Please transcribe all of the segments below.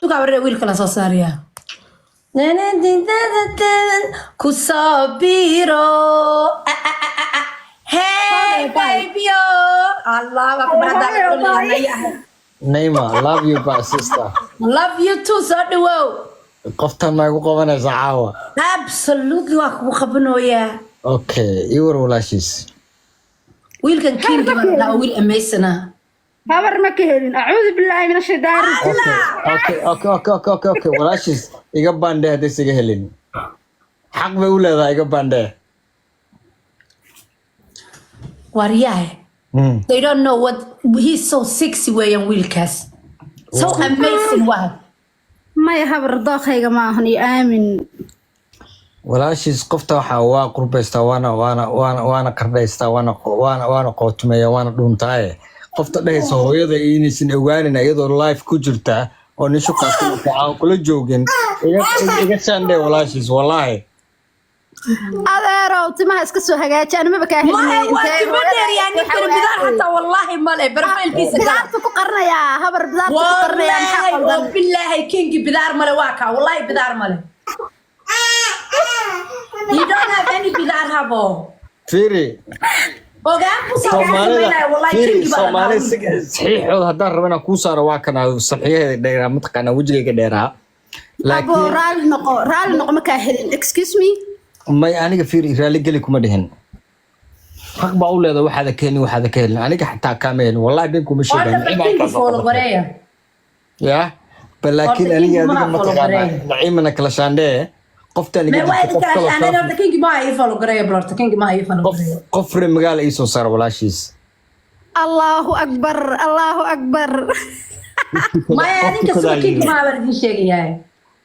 Sugaa wiilka la soo saarayaa. Ku soo biro. Ah, ah, ah, ah, ah. Hey, baby, oh. Allah waa ku barada. Naima, love you, ba sister. Love you too, soo dhawow. Qoftan ma igu qabanaysaa caawa? Absolutely, waa kugu qabanooyaa. Okay, ii war walaashiis. Wiilkan King baa la dhahaa, wiil amazing ah. Habar ma ka helin. Acuudu billaahi min ashaydaani rajiim. Okay, walaashiis, iga baandhee haddaysa iga helin. Xaq bay u leedahay, iga baandhee. Waaryahay. They don't know what he's, so sexy weeyaan wiilkaas. So amazing waa. Maya habar, dookhayga ma ahan iyo aamin. Walaashiis, qofta waxaa waa qurbaystaa, waana qardhaystaa, waana qootumeeya, waana dhuuntaaye. Qofta dhehaysa hooyada inaysan ogaanin iyadoo live ku jirta oo nin shuqaas aan kula joogin, iga shaandhee walaashiis, wallaahi. Adeerow, timaha iska soo hagaaji, animaba kaa helin. Maya, waa timo dheer yaa ninkan, bidaar xataa wallaahi male profile-kiisa gala. Bidaarta ku qarinayaa habar, bidaarta ku qarinayaa, maxaa Wallaahi oo qaldan? Billaahi, Kingi bidaar male, waa kaa, wallaahi bidaar male. You don't have any bidaar, habo. Fiiri. Ogaan buu soo Soomaalida samaynaya, wallaahi. Fiiri. Kingi baa la Soomaalida dhahaa. Saxiixooda haddaan rabo inaan kuu saaro, waa kana saxiixeeda dheeraa, mataqaanaa, wejigayga dheeraa. Abo. Laakiin Raali noqo, raali noqo, ma kaa helin, excuse me. May, aniga fiiri, raali geli kuma dhihin. Xaq baa u leedahay waxaada ka helin, waxaada ka helin. Aniga xataa kaama helin, wallahi been kuma sheegayo. Horta bal Kingi follow gareeya. Ya bal, laakiin Horta aniga Kingi adiga ma follow mataqaanaa gareeya. Naciimana kala shaandhee, qoftaan iga Ma waa jirta, idin qof kala kaloo shaandheen. Horta Kingi ma ii follow gareeya, bal horta Kingi ma ii follow qof gareeya. Qof reer magaala ii soo saara walaashiis. Allahu akbar, allahu akbar. Maya, Qof adinka tukadaa suga, Kingi yiri. ma baan idin sheegayaa.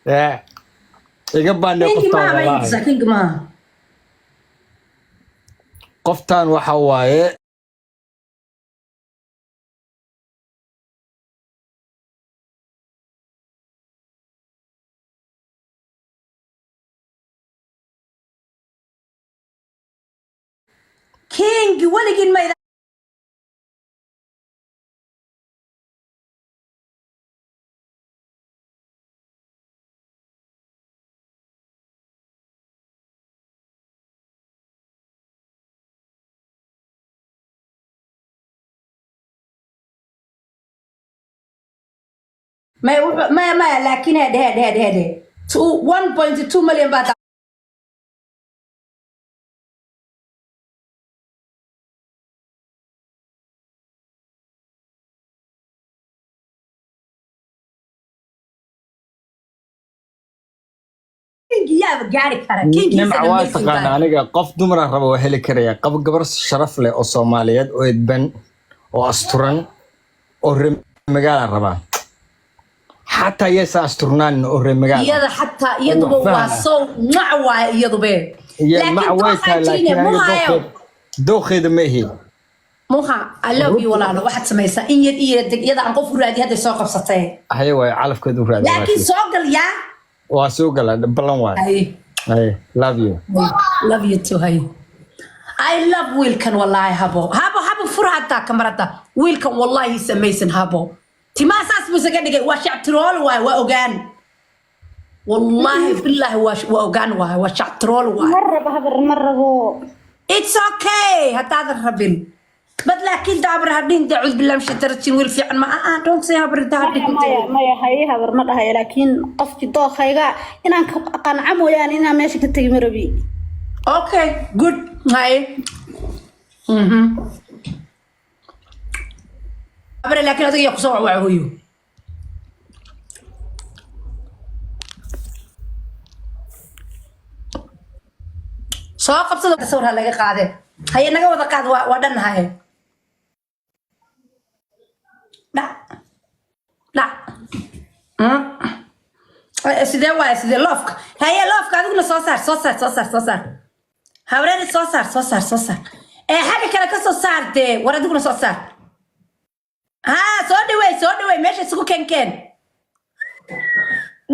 Ya iga baandhee Kingi qoftaan ma baan idin wallaahi. tusaa, Kingi ma. Qoftaan waxa waaye. King weligiin ma maya maya maya, laakiin heedhe heedhe heedhe heedhe, 1.2 million baa. King yaaba gaari kara Kingiisa. Nimca waa Amazing taqaana baa. Aniga qof dumara raba waa heli karaya, qab gabar sharaf leh oo Soomaaliyeed oo edban oo asturan oo reer magaala rabaa, xataa yaysa asturnaanin, oo reer magaala. Iyada xataa iyaduba wax waa fahma. So mac waaye iyadube. Iyo laakiin mac way tahay dooqaa jirine. Laakiin aniga Muhayo. Dooqeeda ma ihi. Muha, I love you walaalo. Waxaad samaysaa in yar iyo deg iyada aan qof u raadi hadday soo qabsatay. Haye waayo, calafkeedu raadi. Laakiin soo gal yaa. Waa soo gala, ballan waay. Hay. Haye, love you. Love you too. Hay, I love wiilkan wallahi. Habo, habo, habo, fur hataa kamarada. Wiilkan wallahi he's amazing. Habo, timaha saas buu isaga dhigay, waa shactirool waay, waa ogaan, wallahi billahi, waa ogaan waay, waa shactirool waay. Ma rabo habar, ma rabo. It's okay haddaadan rabin, bad laakiin daabra hadhin dacuud billahi min shaytaan wiil fiican ma ah, don't say habar Maya. hadhin. Maya, maya, haye habar, ma dhahayo, laakiin qofkii dookhayga inaan ka qanca mooyaane inaan meesha ka tegi ma rabi. Okay, good. Hay, habar, laakiin adiga yaa kusoo wacwac hooyo. Soo qabsada, sawir ha laga qaade. Haye, naga wada qaad, waa dhan haye. Dhac dhac. Sidee waay, sidee loofka? Haye, loofka adiguna soo saar, soo saar, soo saar, soo saar. Habreeri, soo saar, soo saar, soo saar. Ee xagga kale ka soo saar dee. War adiguna soo saar. Ha, soo dhawey, soo dhawey, meesha isugu keenkeen.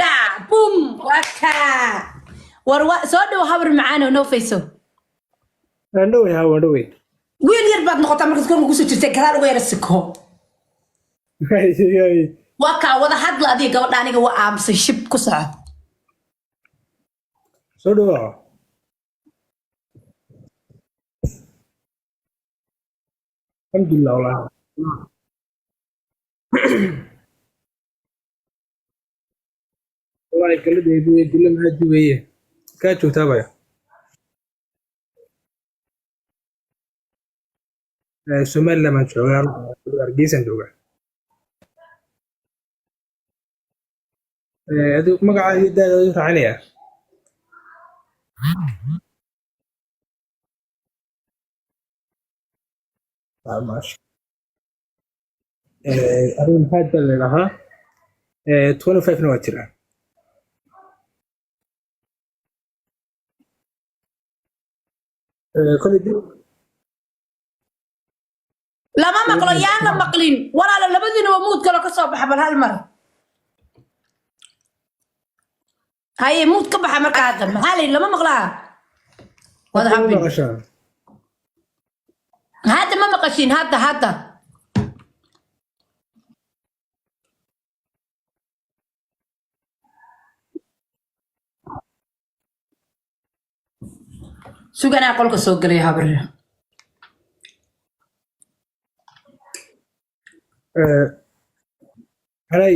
Dhac, bum, waka. War soo dhawo habar macaan oo noo fayso. Waan dhowey, haa, waan dhowey. Wiil yar baad noqotaa markaad korka kusoo jirtay, gadaal uga yara siko. Waa kaa wada hadla adiga gabadha, aniga waa aamusay, shib ku soco. Soo dhawaa. Alxamdulilah, walahi. Wallahi galadeedu gulle maxaa duweeye kaa joogtaa baya. Somaliland baan joogaa, Hargeysaan joogaa. Adigu magacaa iyo daada u raacinayaa? Ah, maasha. Adigu maxaa baa la dhahaa? 25 na waa jiraa. Koley Lama maqlo, yaan la maqlin walaalo, labadiinaba mute kalo ka soo baxa bal hal mar. Haye, mute ka baxa markaa hadda. Maxaa la yidhi? Lama maqlaa. What ma happened? Maqashaa? Hadda ma maqashin hadda hadda? Suganaa qolka soo gelaya habarre. Anay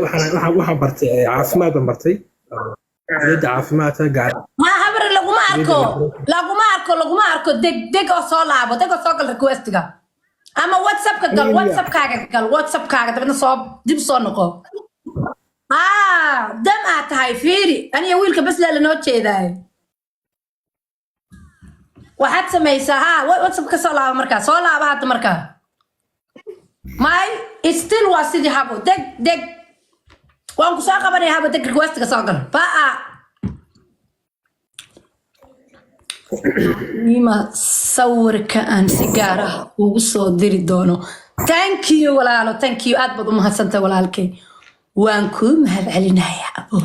waxaan bartay caafimaad baan bartay, kuliyadda caafimaadka gaar Ha, habarre, laguma arko, laguma arko, laguma arko. Deg deg oo soo laabo, deg oo soo gal requestiga ama WhatsAppka gal. Aniga miya? WhatsAppkaaga gal, WhatsAppkaaga, dabadna soo dib soo noqo. Ah, dam aad tahay. Fiiri, aniga wiilka bes laa lanoo jeedaayo. Waxaad samaysaa, ha, WhatsApp ka soo laaba markaa, soo laaba hadda markaa. May, still waa sidii. Habo, deg deg, waan ku soo qabanaya. Habo, deg, requestiga soo gal. Baa nima sawirka aan si gaar ah ugu soo diri doono. Thank you walaalo, thank you, aad baad u mahadsantahay walaalkay. Waan kuu mahad celinayaa abo,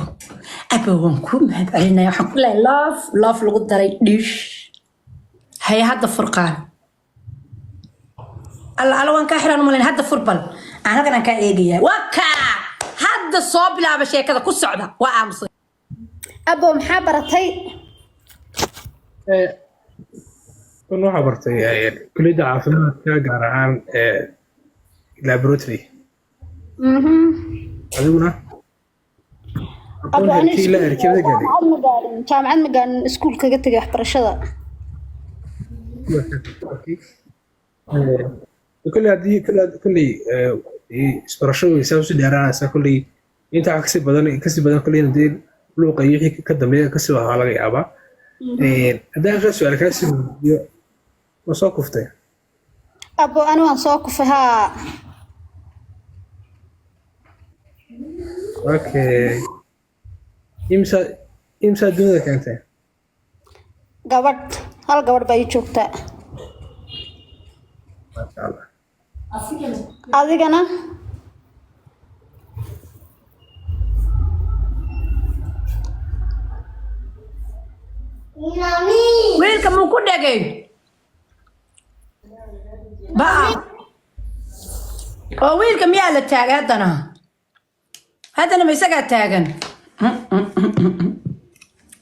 abo, waan kuu mahad celinaya. Waxaan ku leeyahay love, love lagu daray dhish. Haye, hadda furqaan. Alla alla, waan kaa xiraan umalayn. Hadda furbal, aan halkan aan kaa eegaya. Waa kaa hadda soo bilaaba sheekada, ku socda, waa aamusay. Abo, maxaa baratay? Kun waxaa bartay kuliyadda caafimaadka, gaar ahaan laboratory. Adiguna? Abo, aqoon ani herkii ilaa herkeeda gaadhay? Jaamacad ma gaarin, jaamacad ma gaarin, iskuul kaga tegay waxbarashada. Okay. Kolley haddii kolley isbarashadu way saa usii dheeraanaysaa, kolley intaa kasii badan kolley hadii luuqa iyo wixii ka dambeeya kasii waxaa laga yaabaa. Haddaan ka su-aal kaa sii weydiiyo, ma soo kuftay? Abo, ani waan soo kufay, haa. Okay, imsaa dunida keentay? Gabadh, hal gabadh baa ii joogtaa. Maasha Allah. Adigana? Wiilka muu ku dhegay baa oo wiilka miyaa la taagay haddana? Haddana ma isagaa taagan?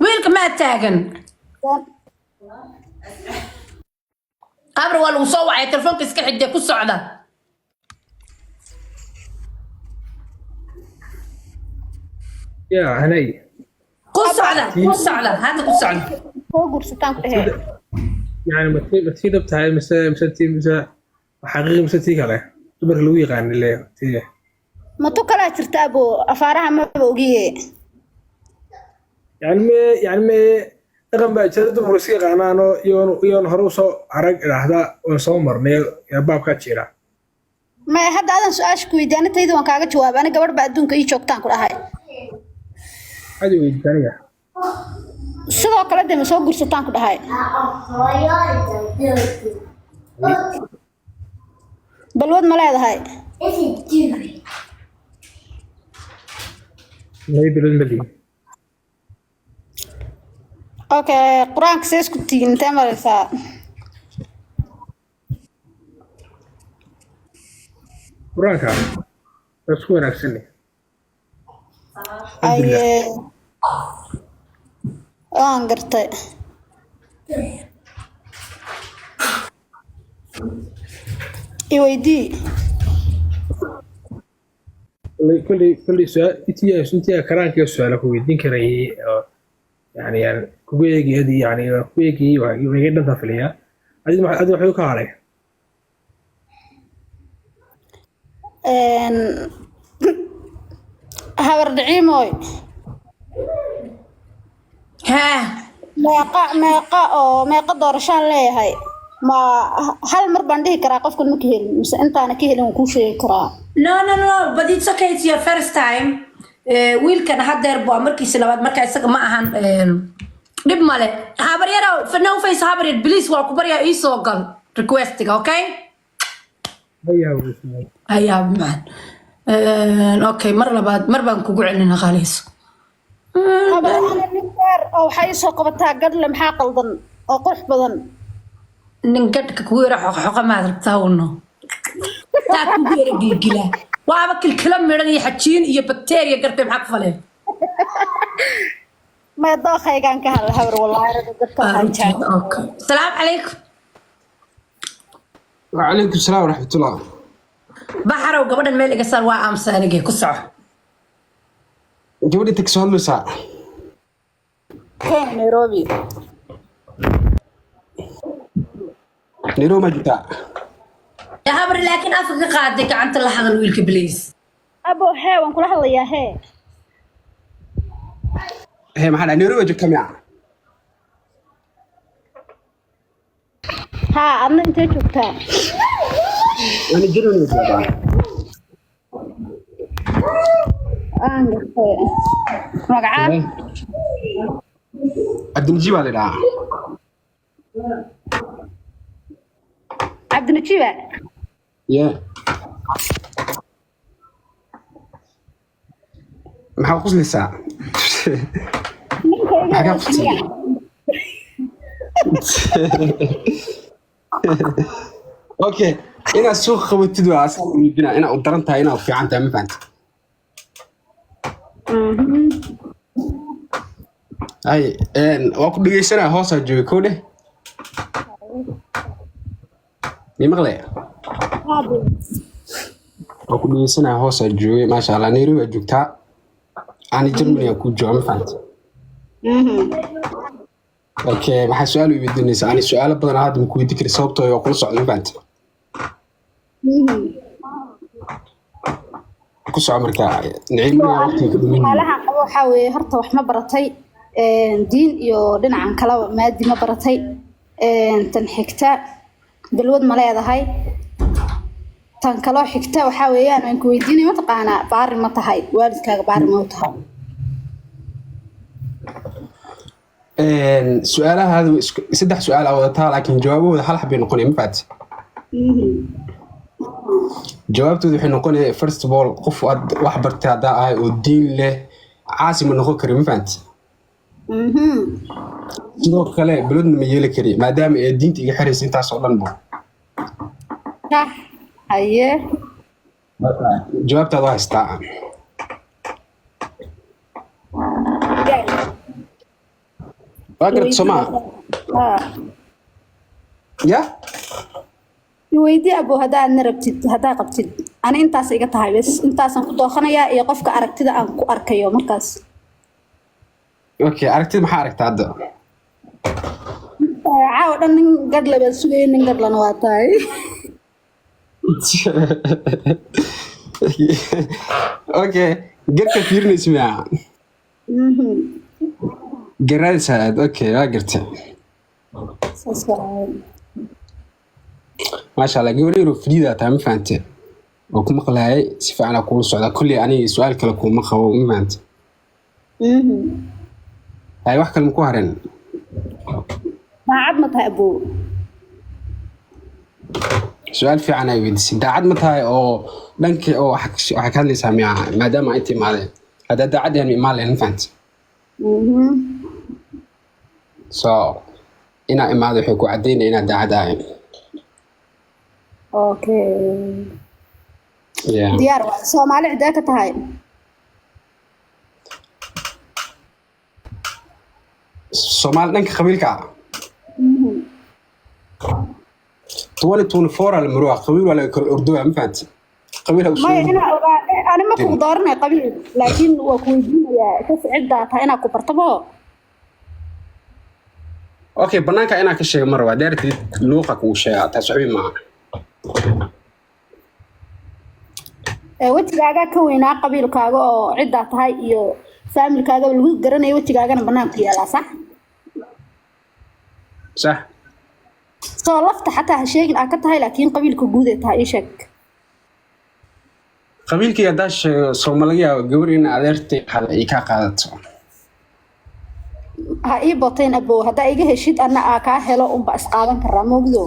Wiilka maa taagan? Abra, waa lagu soo wacay, telefoonka iska xigdee, ku socda. Ya hanay. Ku socda, ku socda hadda, ku socda. Soo guursataan ku dhehee. Yani ma tii dhab tahay mise tii mise xaqiiqi mise tii kale dumarka lagu yaqaani le tii? Ma tu kalaa jirta abo? Afaaraha maba ogiye. Yani me dhaqan baa jira dumarku iska yaqaanaanoo iyoon hore usoo arag idhaahda oon soo marnay yaa baabkaa jira. Maya, hadda adan su-aasha ku weydiiy, anitayda waan kaaga jawaabay. Ani gabadh baa adduunka ii joogtaan ku dhahay. Maxaad i weydiisay aniga? Sidoo kale dee, ma soo guursataan ku dhahay? Balwad ma leedahay? May, bilood ma lihi. Okay, qur-aanka see isku tihiin? Intee maraysaa? Qur-aanka waa isku wanaagsanne. Alxamdulilah. Aye, waan gartay. I weydii. Kolley su'aal intii karaankiga su'aala ku weydiin karayay oo yani aan kugu eegay, yani waan ku eegayay, waa iga dhantaa filayaa. Adi waxay ka hadhay. Habar Dhiciimoy. Haa. Meeqa oo meeqa doorashaan leeyahay? Ma hal mar baan dhihi karaa qofkan ma ka helin, mise intaana ka helin waan kuu sheegi karaa? No, but it's okay, it's your first time. Wiilkan hadeer waa markiisa labaad, marka isaga ma ahan dhib male. Habaryaro, no face, habaryar, please, waa ku baryaa, ii soo gal requestiga, okay? Hayaa. Ayaa macaan. Okay, mar labaad mar baan kugu celina, qaaliso. Habar, ana nin dheer oo waxaa ii soo qabataa gadhle, maxaa qaldan, oo qurux badan. Nin gadhka kugu yara xoqxoqa maad rabtaa uno taa kugu yara gilgila, waaba kilkilo midhan iyo xajiin iyo bakteeriya gartay, maxaa ku faleen? Maya, dookhaygaan ka hadla, habar, wallaahi ragga gadhka waxaan jecel. Okay. Salaamu calaykum. وعليكم السلام ورحمة الله. Baxarow, gabadhan meel iga saar, waa aamusa anige, ku soco. Gabadha inta kasoo hadlaysaa? Kenya, Nairobi. Nairobi ma joogtaa? Ya habar, laakiin afka ka qaaday, gacanta la hadal wiilka, please. Abo, hee, waan kula hadlayaa, hee. Hee, maxaa dhahay, Nairobi ma joogtaa miya? Haa, adna intee joogtaa? Ani Germany ma joogaa. Aan gartay. Magacaa? Cabdinajiib baa la idhahaa. Cabdinajiba? Ye, maxaa qoslaysaa? Ninka iga Maxaa kaa hoos qoslaysaa? miya? Okay, inaad suuq qabatid waa asaan iibina, inaad u daran tahay, inaad u fiican tahay, ma fahantid? Hay, waa ku dhegeysanaya, hoosaa joogay, kow dheh, mi maqlaya? Abo. Waa ku dhegeysanaya, hoosaa joogay. Maasha Allah, Nairobi aa joogtaa, ani Germany aa kuu jooga, ma fahantid? Okay, maxaa su-aal i weydiinaysaa? Ani su-aalo badan hadda ma ku weydiin kari, sababtoo waa kula socda, ma fahantid? Ku soco marka, Niciimada waqtiga ka dhumin. Su'aalahan qabo waxaa weeye, horta wax ma baratay? Diin iyo dhinacan kaleba maadi ma baratay? Tan xigta, balwad ma leedahay? Tan kaloo xigta waxaa weeyaan waan ku weydiinay, mataqaanaa, baari ma tahay? Waalidkaaga baari ma u tahay? Su-aalahaada saddex su-aal aa wadataa, laakiin jawaabahooda hal xabbay noqonaya, ma fahantid? Jawaabtooda waxay noqonaya, first of all, qof aad wax bartay haddaa ahay oo diin leh, caasi ma noqon kari, ma fahantid? Sidoo kale balwadna ma yeeli kari, maadaama ee diinta iga xiraysa intaas oo dhan bu. Sax, haye. Jawaabtaada waa haystaa. Waa garata, soo maa? Haa. Ya. Iweydii, abo, haddaadna rabtid, haddaa qabtid. Ani intaas iga tahay bes, intaasaan ku dooqanayaa iyo qofka aragtida aan ku arkayo markaas. Okay, aragtida maxaa aragtaa hadda? Caawa dhan nin gadhla baan sugayay, nin gadhlana waa tahay. Okay, garka fiirinaysa miya? Garaadaysaa. Okay, waa gartay. Saas waaye. Maasha Allah, gabar yaroo fariida taa, ma fahante? Oo ku maqlaayay, si fiican aa kuula socdaa. Kolley aniga su-aal kale kuuma qabo, ma fahante? Hay, wax kale ma ku hareen? Daacad ma tahay, aboo? Su-aal fiican ay weydiisay. Daacad ma tahay oo dhanka oo waxaa ka hadlaysaa miya? Maadaama inta imaadeen, haddaa daacad yahan ma imaan lahayn, ma fahante? So inaa imaado waxay ku caddaynaya inaad daacad ahayn. Okay. Yeah. Diyaar waa. Soomaali cidee ka tahay? Soomaali dhanka qabiilka ah 2024 aa la maroa, qabiil waa laga kala ordooya, ma fahanti? Qabiil ha usoo Maya, inaa ogaa ani ma kugu dooranay qabiil, laakiin waa ku weydiinayaa kas ciddaa tahay inaa ku bartabo. Okay, banaanka inaan ka sheego ma rabaa, dheertid luuqa kugu sheegaa, taas waxbi maaha. Ee, wejigaagaa ka weynaa qabiilkaaga oo ciddaa tahay iyo faamilkaaga lagu garanayo, wejigaagana banaanku yaalaa, sax? Sax. Soo lafta xataa ha sheegin aa ka tahay, laakiin qabiilka guud ee tahay ii sheeg. Qabiilkii haddaa sheego, sooma laga yaabo gabar in adeertay ay kaa qaadato? Ha ii botayn abow, haddaa iga heshid anna aa kaa helo unba isqaadan karaa, moogdo?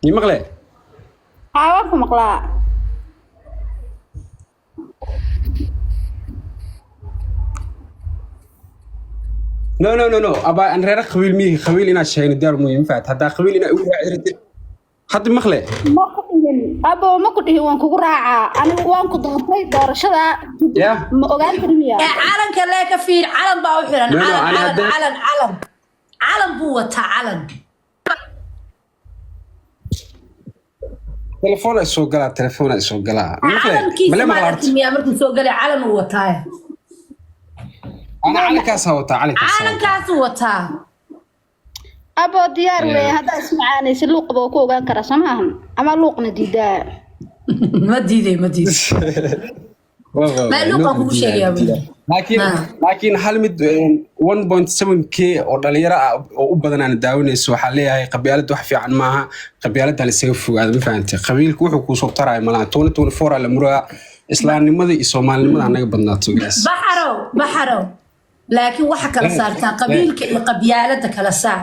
Ni maqle? Haa, waan ku maqlaa. No, no, no, no, abaa, an reera qabiil miyi, qabiil inaad sheegno diyaar muhiim, ma fahat? Haddaa qabiil inaa ugu raaci rabtid hadda, maqle? Ma ku dhihin abow, ma ku dhihin waan kugu raacaa. Anigu waan ku doortay doorashada. Yeah. Ma ogaan kari miyaa? Ee, calanka lee ka fiir, calan baa u xiran. No, no, calan ani calan haddaan calan calan calan buu wataa, calan. Telefoon ay soo galaa, telefoon ay soo galaa, maqle? Calankiisa male maqla ma horta. arkin miyaa markuu soo galay? Calan uu wataa. Ana calankaasaa wataa, calankaasaa wataa. Calankaasuu wataa. Abo, diyaar Yeah. weeye. Haddaa ismacaanaysa luuqba waa ku ogaan karaa, soo maahan? Ama luuqna diidaa? Ma diiday, ma diiday. Ma luuqa kugu sheegayaa wiil. Laakiin Ah. laakiin hal mid, 1.7K oo dhalinyaro ah oo u badan aan daawanayso, waxaa leeyahay qabyaaladda wax fiican maaha, qabyaaladda la isaga fogaado, ma fahantay? Qabiilku wuxuu kuu soo taraayo malaha. 2024 aa la muraa, islaamnimada iyo soomaalinimada anaga badnaato, guys. Baxarow, baxarow, laakiin waxa kala saartaa qabiilka iyo qabyaaladda kala saar.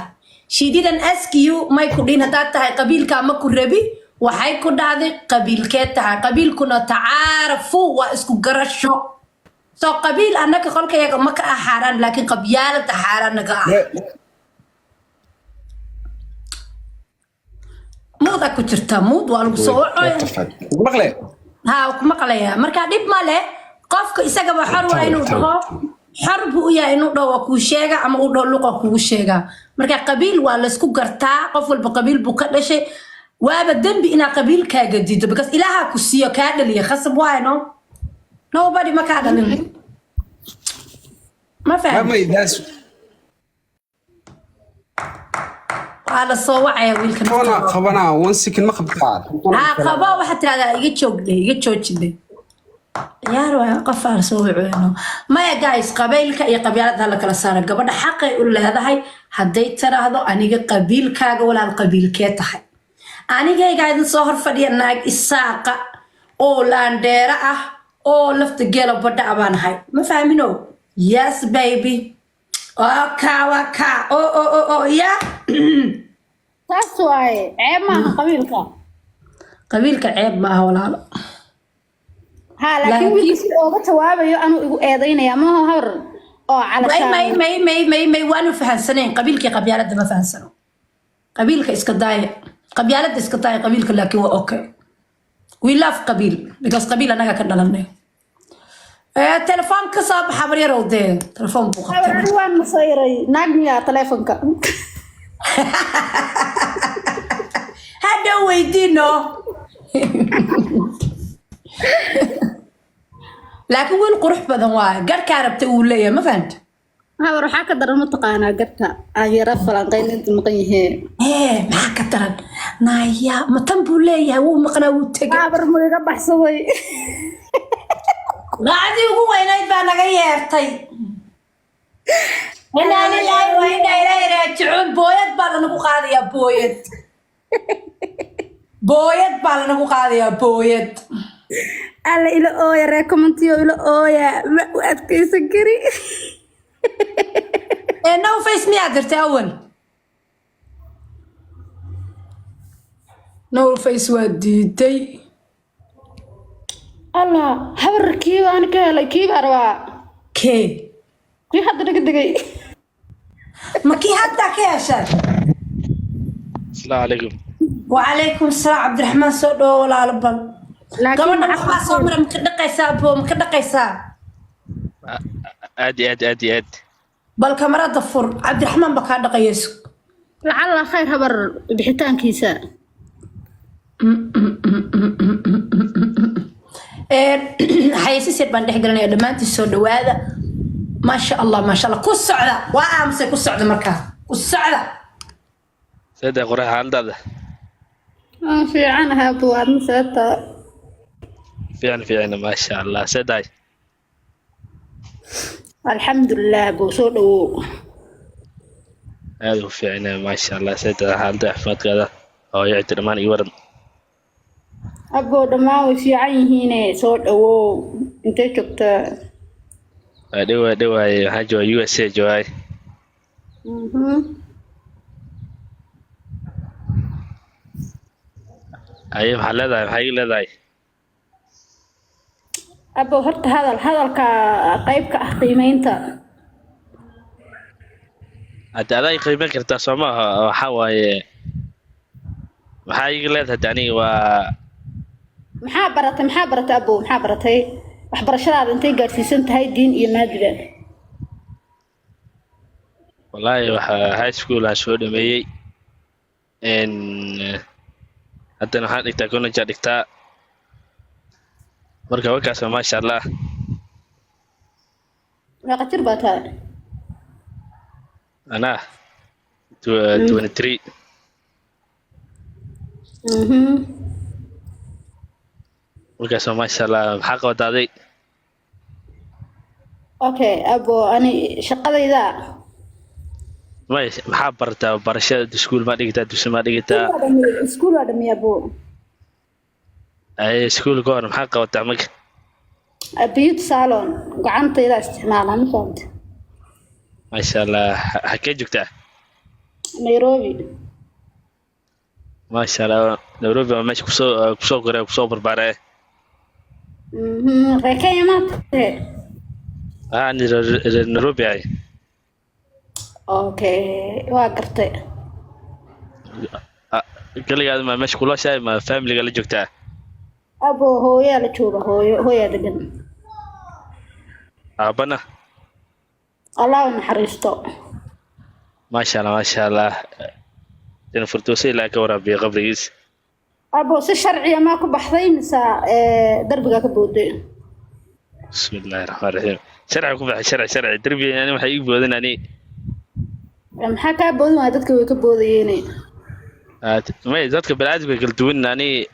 She didn't ask you, may ku dhihin haddaad tahay qabiilkaa ma ku rabi. Waxay ku dhahday qabiilkee tahay. Qabiilkuna tacaarafu waa isku garasho. So qabiil annaga qolkayaga ma ka ah xaaraan, laakiin qabyaaladda xaaraan naga ah. Muudaa ku jirtaa, muud waa lagu soo wacoya. Maqle? Haa, ku maqlayaa. Marka dhib ma leh, qofka isagaba xor waa inuu dhaho, xor buu u yahay inuu dhaho waa kuu sheega ama uu dhaho luqa kugu sheegaa. Marka qabiil waa laysku gartaa, qof walba qabiil buu ka dhashay. Waaba dembi inaa qabiilkaaga diido, because ilaaha ku siiyo, kaa dhaliya, khasab waayo. No, nobody ma kaa dhalin, ma fahmi? May daas. Waa la soo wacaya wiilka. Telefoona Nafta qabanaa, one second, ma qabtaa? Haa, qabo. Waxaad tirahdaa iga joogde, iga joojide, ciyaar waay. Qof aan soo waceyno maya. Guys, qabiilka iyo qabyaalada hala kala saara. Gabadha xaqay u leedahay hadday tiraahdo aniga qabiilkaaga, walaal, qabiilkee tahay? Anigaygaa idin soo hor fadhiya, naag isaaqa oo laandheero ah oo lafta geela badha ah baan ahay, ma fahmino? Yes baby, waa kaa, waa kaa, o o o o ya. Saas waaye, ceeb maaha qabiilka. Qabiilka ceeb ma aha, walaalo. Ha, laakiin wiilka si ooga jawaabayo anuu igu eedaynaya maaha hor oo may calashaan. May, may, may, may, may, waanu fahansanayn qabiilkii qabyaaladda, ma fahansano. Qabiilka iska daaya, qabyaaladda iska daaya, qabiilka laakiin waa okay. We love qabiil because qabiil anaga ka dhalanay. Telefoon ka soo baxa baryarow dee, telefoon buu qabtay. Ani waan masayray, naag miyaa telefonka? Hadhow weydiino. Laakiin wiil qurux badan waaye, garhkaa rabta uu leeyahay, ma fahanta? Habar, waxaa ka daran mataqaanaa garka aan yara falanqayn inta maqan yahee. Ee, maxaa ka daran? Naya matan buu leeyahay, wuu maqnaa, wuu tegay. Habar, mu iga baxsaday. Raacdii ugu weynayd baa naga yeertay. Inaa lilaahi wa inaa ilaahi raajicuun. Booyad baa lanagu qaadayaa, booyad, booyad baa lanagu qaadayaa, booyad. Alla ila ooya, ree commentiyo ila ooya, ma u adkaysan kari. Ee, no face miyaa dirtay awal? No face waa diiday. Allah, habar, kii baan ka helay, kii baa rabaa. Kee? Kii hadda naga degay. Ma kii hadda ka heshay? Asalaamu calaykum. Wacalaykum asalaam. Cabdiraxmaan, soo dhawo walaalo. Bal Laakiin gabadha maxaa waxbaa soo mara, maka dhaqaysaa bo? Maka dhaqaysaa? Aad iyo aad, aad iyo aad. Bal kamarada fur, Cabdiraxmaan ba kaa dhaqayayso. Lacalla khayr habar bixitaankiisa. Xayeysiis yar baan dhex gelinaya. Dhammaantiin soo dhawaada. Maasha Allah, maasha Allah. Ku socda, waa aamusay. Ku socda markaa, ku socda. Sada qorax, xaaladaada? Waan fiicanahay abu, aadna seeta? Fiican, fiican, maasha Allah. Saday? Alxamdulilah abu, soo dhawow. Aad u fiicnaa, maasha Allah. Sada xaalada caafimaadkaada, hooyo, cid dhammaan iyo waran. Aboo, dhammaan way fiican yihiine, soo dhawow. Intee joogtaa? Waa dhowaa, dhowaaye. Waxaan joogaa USA joogaay. Aye, maxaa leedahay? Maxaa ii leedahay? Abo, horta hadal hadalka qayb ka ah qiimeynta. Hadda adaa ii qiimeyn kartaa, soo maaha? Waxaa waaye, maxaa iiga leedahay? Hadda aniga waa Maxaa baratay? Maxaa baratay abo? Maxaa baratay? Waxbarashadaada intay gaadhsiisan tahay, diin iyo maadiba? Wallaahi waxaa high school aan soo dhameeyey. Haddana waxaan dhigtaa college aan dhigtaa. Marka wakaas, maasha Allah. Meeqa jir baa tahay? Anaa 23. Markaas, maasha Allah. Maxaa qabataaday? Okay abo, ani shaqadayda May, maxaa barataa? Barashada iskuul maa dhigataa? Dugsi maa dhigataa? Iskuul waa dhameeyey abo. Ay, iskuul ka hor maxaa qabataa marka? Beauty salon gacantayda isticmaala, ma fahamte? Maasha Allah. Xagee joogtaa? Nairobi. Maasha Allah, Nairobi waa meesha kusoo koray, kusoo barbaaray. Reer Kenya ma tahe? Ah, ni reer Nairobi ay. Okay, waa gartay. Ah, kaligaad ma meesha kula shaay, ma familiga la joogtaa? Abo, hooyaa la jooga, hooyo, hooyaa degan. Aabana? Allah u naxariisto. Maasha Allah, maasha Allah. Jana firdowsa Ilaahay ka waraabiyo qabrigiis. Abo, si sharciya maa ku baxday mise darbigaa ka booday? Bismillahi raxmaan raxiim. Sharci ku baxay, sharci, sharci. Darbiga yani waxay ii boodin ani. Maxaa kaa boodin waaya? Dadka way ka boodayeene. May, dadka baniaadamka kala duwan. Ani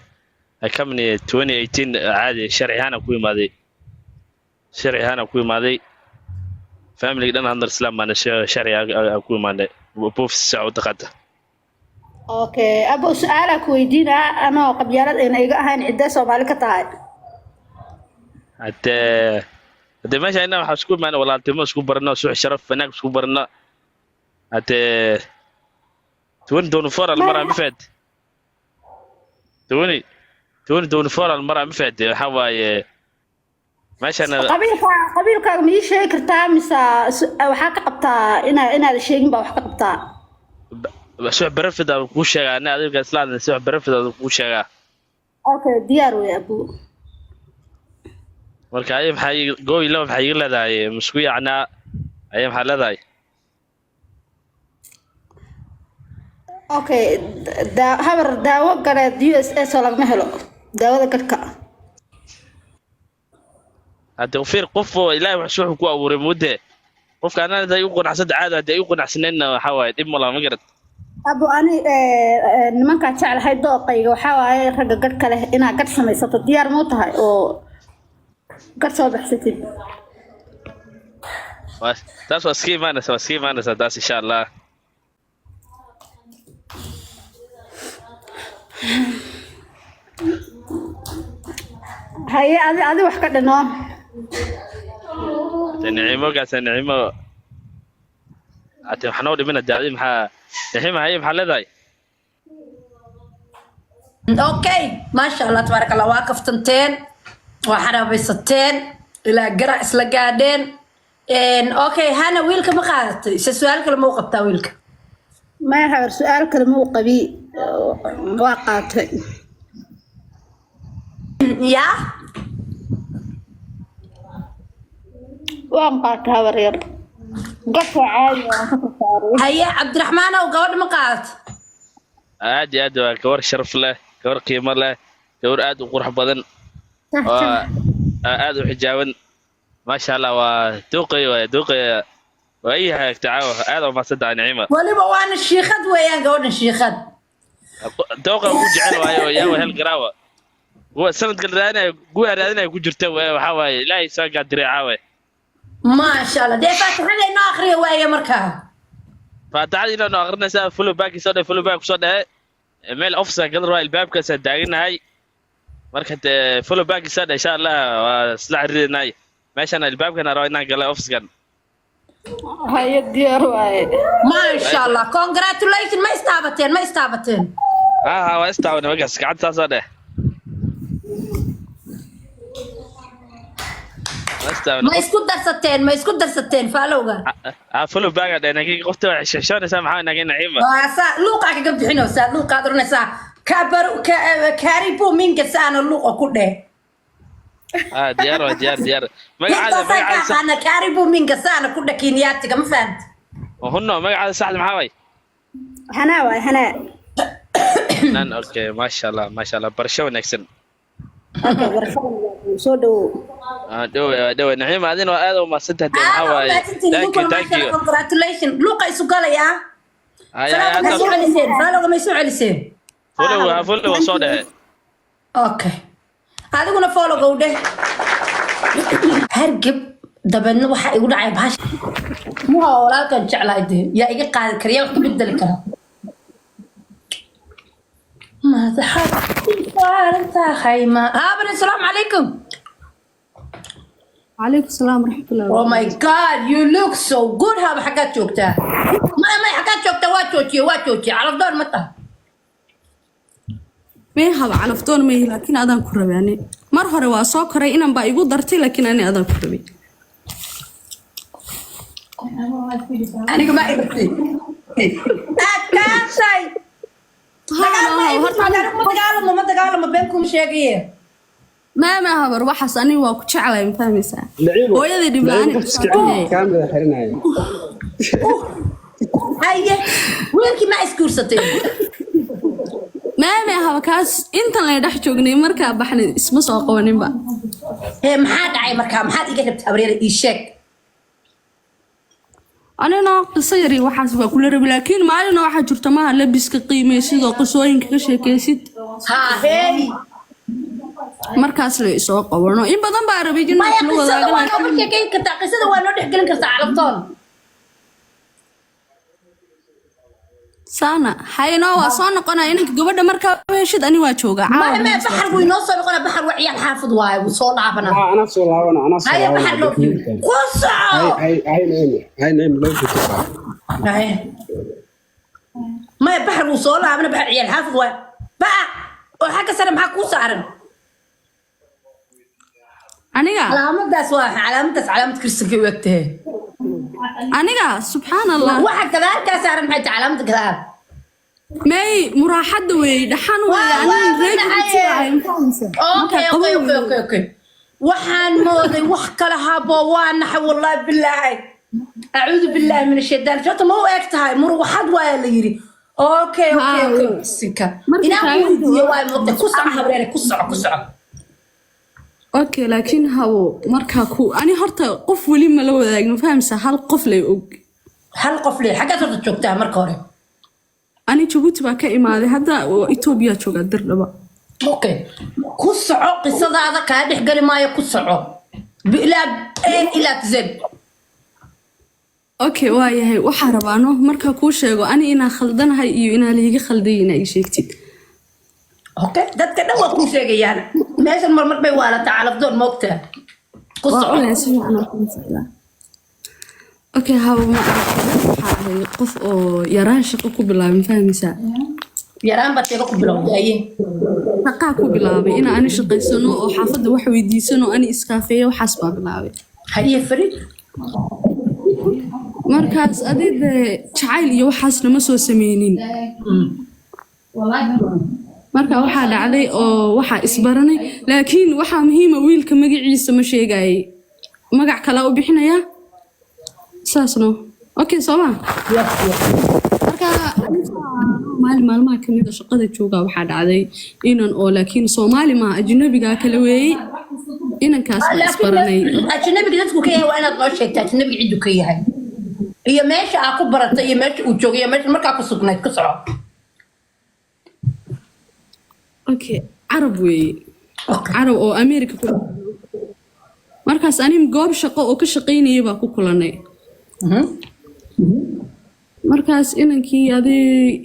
kamni 2018 caadi sharci ahaan aan ku imaaday, sharci ahaan aan ku imaaday. Family dhan hadar islaam baana sharci aan ku imaanay, buufis u taqaanta. Okay abo, su-aalaa ku weydiinaa anoo qabyaalad ayna iga ahayn: ciddee Soomaali ka tahay? Hadee meesha inna waxaa isku imaanay walaaltimo, isku barano, suux, sharaf, wanaag isku barano. Hadee 2024 al maraa, ma fahad? 2024 al maraa, ma fahad? Waxaa waaye meeshana Qabiilkaaga ma ii sheegi kartaa mise waxaa ka qabtaa inaad sheegin baa wax ka qabtaa? Suux barafid aan kuu sheegaa ana adiga isla hadlay, suux barafid aan kuu sheegaa. Okay, diyaar wey abo. Marka aye, maxaa gooy laba maxay iga leedahay? Masku yacnaa aye, maxaa leedahay? Okay, habar, daawo gareed USA soo lagama helo, daawada gadhka. Hadde fiir, qof oo Ilaahay wax suux ku abuuray mudde, qofka anaa hadday u qanacsanta caadi, hadday u qanacsaneenna waxaa waaye dhib ma laha, ma garad? Abo, ani nimankaa jeclahay, dooqayga waxaa waaye ragga gadhka leh. Inaad gadh samaysato diyaar mau tahay oo gadh soo baxsatid? Taas waa iska imaanaysa, waa iska imaanaysaa taas, insha Allah. Haye, adi wax ka dhino. Hadde Nicimo gaasa, Nicimo, hadde waxaa noo dhimin. Hadde adi maxaa, Nicimo? Haye, maxaa leedahay? Okay, maasha Allah, tabaaraka Allah. Waa kaftanteen, waa xaraabaysateen, ilaa gara isla gaadheen. Okay, Hana, wiilka ma qaadatay se su-aal kale ma u qabtaa wiilka? Maya habar, su-aal kale ma u qabi. Waa qaatay. Yaa. Waan qaatay habar yar. Gafka caadi waan ka soo saaray. Haye Cabdiraxmaanow, gabadha ma qaadat? Aad iyo aad, waa gabar sharaf leh, gabar qiimo leh, gabar aad u qurux badan oo aad u xijaaban, maasha Allah. Waa duuqay, waa duuqay, waa ii hagaagtay caawa. Aad u mahadsantahay, Nicima. Weliba waana shiikhad weeyaan gabadhan, shiikhad. Dooqa ugu jecel waayo yaa wahel garaawa kuwa sanadkan raadinaya, guwa raadinaya ku jirta waaye. Waxaa waaye Ilaahay soo gaadiray caawa. Maasha Allah. Dee faatixada inoo akhriya waaye markaa. Faataxada inaanu akrinaysaa. Follow back soo dhe, follow back kusoo dhehe. Meel office gadan waa albaabkaasaa taaganahay. Marka dee follow back soo dhe, insha Allah waa isla xiriirinaay. Meeshaan albaabkan rabaa inaan gala officekan. Haye, diyaar waaye. Maasha Allah, congratulation. Ma istaabateen? Ma istaabateen? Ha ha, waa istaawana markaas, gacanta saasoo dheh, waa istaawana. Ma isku darsateen? Ma isku darsateen followga? Ha, follow back dheh. Nagi qofta waa xishoonaysaa, maxaa nagi Naciima? Waa saa luuqaa kaga bixinaysaa, luuqaad oranaysaa kabaru karibu minka saana luuqa ku dheh. Ha, diyaar waa, diyaar, diyaar. Magacaada intaasaan ka magacaada sax aqaana, karibu minka saana ku dheh Kenyaatiga, ma fahamti? Hunno, magacaada saxda maxaa waay? Hanaa waay, hanaa. Nan, okay, maasha Allah, maasha Allah, barasho wanaagsan. Okay, barashada wanaagsan. Soo dhawow. Ah, dhowe waa dhowe. Naciima, adina waa aad u mahadsantahay dee, maxaa Aad waaye. mahadsantihiin. Thank you. Idinkuna. Thank Maasha you. Allah, congratulation. Luuqa isu galayaa. Hay hay. Followga ma Hadda soo celiseen? Followga ma soo celiseen? Follow ha, follow waa soo dhehe. Okay, adiguna followga u dheh. Hargeb dabeedna waxaa igu dhacay bahasha muha. Walaalkan jeclahay dee, yaa iga qaadi kara? Yaa wax ka bedeli kara? Madaxaad saaran tahay ma haaban. Asalaamu calaykum. وعليكم السلام ورحمة الله. Oh my God, you look so good. Haba, xaggaad joogtaa? Maya, maya, xaggaad joogtaa? Waa joojiye, waa joojiye. Calafdoon ma taha? May haba, calafdoon may, laakiin adaan ku rabay ani. Mar hore waa soo koray, inan baa igu dartay, laakiin ani adaan ku rabay. Aniga ma irtay adkaashay dagaal ma igu socda. Anigu ma dagaalamo, ma dagaalamo, been kuma sheegaye. Maa habar, waxaas aniga waa ku jeclahay, ma fahmaysaa? Naciimo. Hooyadii dhib la'aan Naciimo, qof iska celi, kaamira xiranaya. Haye, wiilkii ma isguursatay? Maa haba, kaas intan lay dhex joognay, markaa baxnay isma soo qabaninba. Hee, maxaa dhacay markaa? Maxaad iga rabtay, habreere? Ii sheeg. Anina qiso yari waxaas waa kula rabay, laakiin maalina waxaa jirta maha labiska qiimey sidoo qisooyinka ka sheekaysid. Haa, hey. Markaas la isoo qabano, in badan baa rabay inaan Maya, kula qisada wadaago. waa nooga Laakiin sheekeyn kartaa, qisada waa noo dhexgelin kartaa, calaftoon. Saana haynoo waa soo noqonaya inanka gabadha markaa u heshid, ani waa joogaa caawa. Maya, maya, Baxar wuu inoo soo noqonaa. Baxar waa ciyaal xaafid waaye, wuu soo laabanaa. Ah, anaa soo laabana, anaa soo Haye. laabana. Baxar loo ku soco. Hay hay Naciimo, hay Naciimo, loo joogto. Haye. Maya, Baxar wuu soo laabana. Baxar ciyaal xaafid waaye. Ba'a oo xagga sare maxaa kuu saaran? Aniga? Calaamadaas waa calaamadaas, calaamad kristanka u egtahe. Aniga, subxaan Allah. Waxa gadaal kaa saaran maxay tahay, calaamada gadaal? May, muraaxadda weey, dhaxan weey. Waa- aniga waa reer dhaxaye. Jabuuti ahay, ma fahmaysaa? Okay. Markaa Okay. qabow. Okay, waxaan mooday wax kale. Habo, waa naxay, wallahi bilaahi. Acuudu billahi min ashaytaan. Horta ma u eg tahay murwaxad waaya la yiri. Okay. Haa. Okay, sinka Marka inaan ku taagan weydiiyo waay moogta. Ku soco, habreere, ku soco, ku soco. Okay, laakiin habo, markaa ku ani horta qof weli ma la wadaagin, ma fahmaysaa? Hal qof lay og. Hal qof le. Xaggaad horta joogtaa marka hore? Ani Jabuuti baa ka imaaday, hadda oo Etoobiya joogaa, Dirdhaba. Okay, ku soco qisadaada, kaa dhex geli maayo. Ku soco ilaa A ilaa Z. Okay, waa yahay. Waxaa rabaano markaa kuu sheego ani inaa khaldanahay iyo inaa liiga khalday inaa ii sheegtid. Okay, dadka dhan waa kuu sheegayaan. Meeshan marmar bay waalataa, calafdoon moogtaa. Ku Waa soco. ogahay, si fiican aan kula socdaa. Okay, haba, ma aragtay, waxaa ahay qof oo yaraan shaqo ku bilaabay, ma fahmaysaa? Yaraan baad sheego ku bilowday, aye. Shaqaa ku bilaabay inaa ani shaqaysano oo xaafadda wax weydiisano, ani iskaafeeyo, waxaas baa bilaabay. Haye, Farid. Markaas adii dee jacayl iyo waxaasna ma soo sameynin. Marka waxaa dhacday oo waxaa isbaranay, laakiin waxaa muhiima wiilka magaciisa ma sheegayay, magac kalaa u bixinayaa saasno. Okay, soo ma? Marka maalin maalmaha kamid a shaqada jooga waxaa dhacday inan oo laakiin Soomaali maaha, ajnabigaa kala weeyey. Inankaas baa isbaranay. Ajnabiga dadku ka yahay waa inaad noo sheegta ajnabiga ciddu ka yahay iyo meesha aa ku baratay iyo meesha uu joogay iyo meesha markaa ku sugnayd. Ku soco. Okay, Carab weeye, Carab oo America ku. Markaas anin goob shaqo oo ka shaqaynayay baa ku kulanay. Markaas inankii adi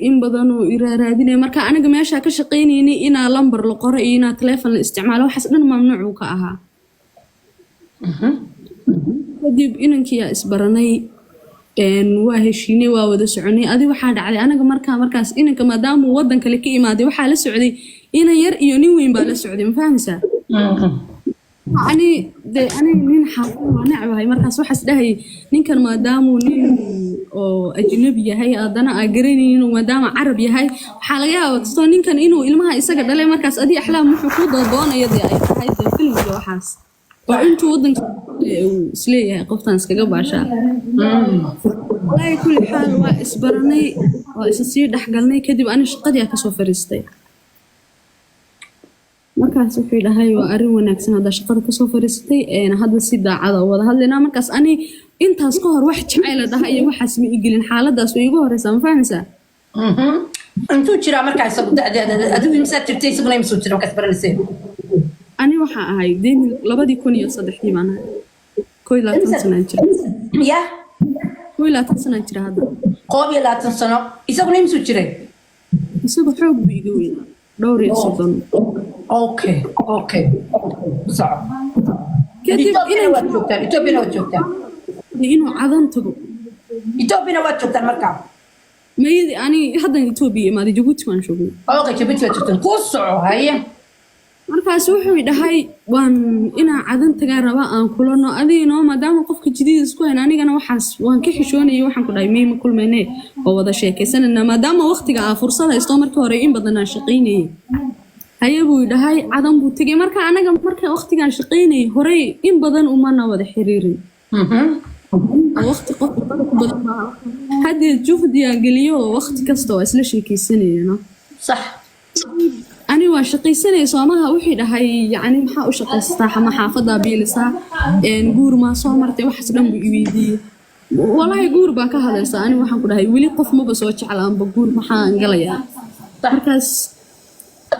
in badan oo iraaraadinaya. Marka aniga meeshaa ka shaqaynaynay inaa lambar la qoro iyo inaa taleefon la isticmaalo, waxaas dhan mamnuuc uu ka ahaa. Kadib inankii aa isbaranay, waa heshiinay, waa wada soconay. Adi waxaa dhacday anaga markaa markaas inanka maadaama uu wadan kale ka imaaday, waxaa la socday inan yar iyo nin weyn baa la socday, ma fahmaysaa? Ani de ani nin xaafad waa necbahay. Markaas waxaas dhahayay ninkan maadaamuu nin oo ajnabi yahay, haddana aa garanaynin inuu maadaama Carab yahay, waxaa laga yaabaa kastoo ninkan inuu ilmaha isaga dhalay. Markaas adi Axlaam wuxuu ku doodoonaya dee ay tahay dee filmiga waxaas oo intuu wadanka uu isleeyahay qoftan iskaga baashaa. Walaahi kulli xaal waa isbaranay, waa isa sii dhexgalnay. Kadib ani shaqadii aa kasoo fariistay. Markaas wuxuu dhahay waa arrin wanaagsan haddaa shaqada kasoo fariisatay, hadda si daacada u wada hadlaynaa. Markaas ani intaas ka hor wax jacayla dhaha iyo waxaas ma igelin, xaaladaas way igu horeysaa, ma fahmaysaa? Intuu jiraa markaa isagu da'deeda? Adigu imsaad jirtay, isaguna imsuu jira markaas baranayseen? Ani waxaa ahay deemil 2003-dii baan ahay, 21 sanaan jira. Ya? 21 sanaan jira hadda. 21 sano. Isaguna imsuu jiray? Isagu xoog buu iga weynaa, dhowr iyo soddon. Okay, soco. Kadib Etoobiyana waad joogtaan? Etoobiyana waad joogtaan? Inuu Cadan tago. Etoobiyana waad joogtaan markaa? Mayadi, ani haddan Etoobiya imaaday, Jabuuti waan joognay. Okay, Jabuuti waad joogtaan. Ku soco, haye. Markaas wuxuu dhahay waan inaa Cadan tagaa rabaa, aan kulano adigino, maadaama qofka jadiid isku hayn. Anigana waxaas waan ka xishoonayay. Waxaan ku dhahay may, ma kulmayne, oo wada sheekaysanayna maadaama waqtiga aa fursad haysto. Markii hore in badan aan shaqaynayay. Haye buu dhahay. Cadan buu tegay. Marka anaga marka waqtigaan shaqaynayay horey in badan umana wada xiriirin. Oo waqti qof badan baa haddee juhdigaan geliyo oo waqti kasta waa isla sheekaysanayano. Sax. Ani waa shaqaysanaya soomaha. Wuxuu dhahay yacni maxaa u shaqaysataa ama xaafadaa biilisaa, guur maa soo martay, waxaas dhan buu iweydiiyey. Walaahi guur baa ka hadlaysaa. Ani waxaan ku dhahay weli qof maba soo jeclaanba, guur maxaan galayaa? Markaas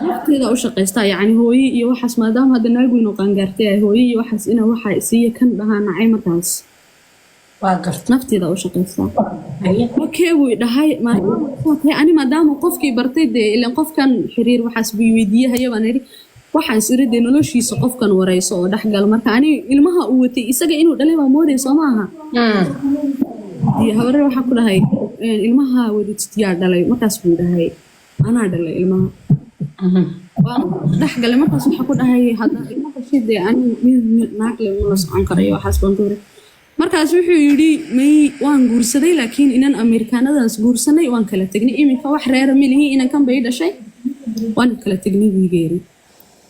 waqteeda u shaqaystaa, yacni hooye iyo waxaas, maadaama hadda naag weyn oo qaangaartay ay hooye iyo waxaas ina waxaa isiiya kan dhahaa nacay markaas. Waa garta. Nafteeda u shaqaystaa. Haye. Okay buu dhahay. Maadaama saa tahay, ani maadaama qofkii bartay dee ileen qofkan xiriir waxaas buu weydiiyey, haye baan idhi. Waxaan is iri dee noloshiisa qofkan wareyso oo dhexgal. Marka ani ilmaha uu watay isaga inuu dhalay baa moodaya, soo maaha? Iyo habarre waxaan ku dhahay, ilmaha wadatid yaa dhalay? Markaas buu dhahay anaa dhalay ilmaha. Waan dhexgalay. Markaas waxaa ku dhahay hadda ilma dhashay dee ani nin naag le ma la socon karayo, waxaas baan ku iri. Markaas wuxuu yidhi may, waan guursaday, laakiin inan Amerikaanadaas guursanay, waan kala tegnay, iminka wax reera ma lihi, inankan bay dhashay, waan kala tegnay buu iga yidhi.